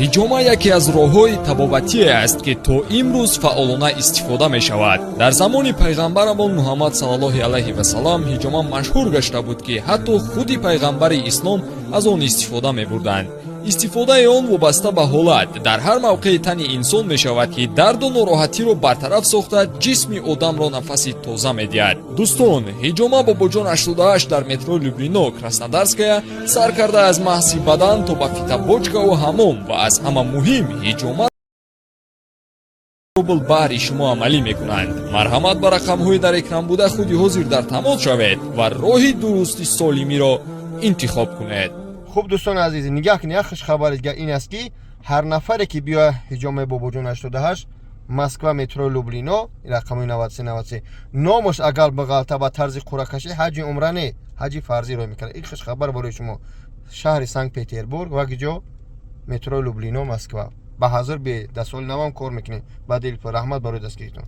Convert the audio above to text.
Ҳиҷома яке аз роҳҳои табобатие аст, ки то имрӯз фаъолона истифода мешавад. Дар замони пайғамбарамон Муҳаммад саллаллоҳи алайҳи васалам ҳиҷома машҳур гашта буд, ки ҳатто худи пайғамбари ислом аз он истифода мебурданд. Истифодаи он вобаста ба ҳолат дар ҳар мавқеи тани инсон мешавад, ки дарду нороҳатиро бартараф сохта, ҷисми одамро нафаси тоза медиҳад. Дӯстон, ҳиҷома Бобоҷон 88 дар метро Люблино, Краснодарская, сар карда аз маҳси бадан то ба фитобочкаву ҳамом ва аз ҳама муҳим ҳиҷома рубл баҳри шумо амалӣ мекунанд. Марҳамат, ба рақамҳои дар экран буда худи ҳозир дар тамос шавед ва роҳи дурусти солимиро интихоб кунед. Хуб, дӯстони азиз, нигаҳ кунед, як хушхабари дигар ин аст, ки ҳар нафаре ки биёяд ҳиҷомаи Бобоҷон 88, Москва, метро Люблино, рақами 93 93, номаш агар бағалта ба тарзи қуръакашӣ ҳаҷи умра не, ҳаҷи фарзӣ роҳ мекунад. Ин хушхабар барои шумо. Шаҳри Санкт Петербург ва киҷо, метро Люблино, Москва. Ба ҳазор бе дар соли навам кор мекунем. Ба дил раҳмат барои дастгиритон.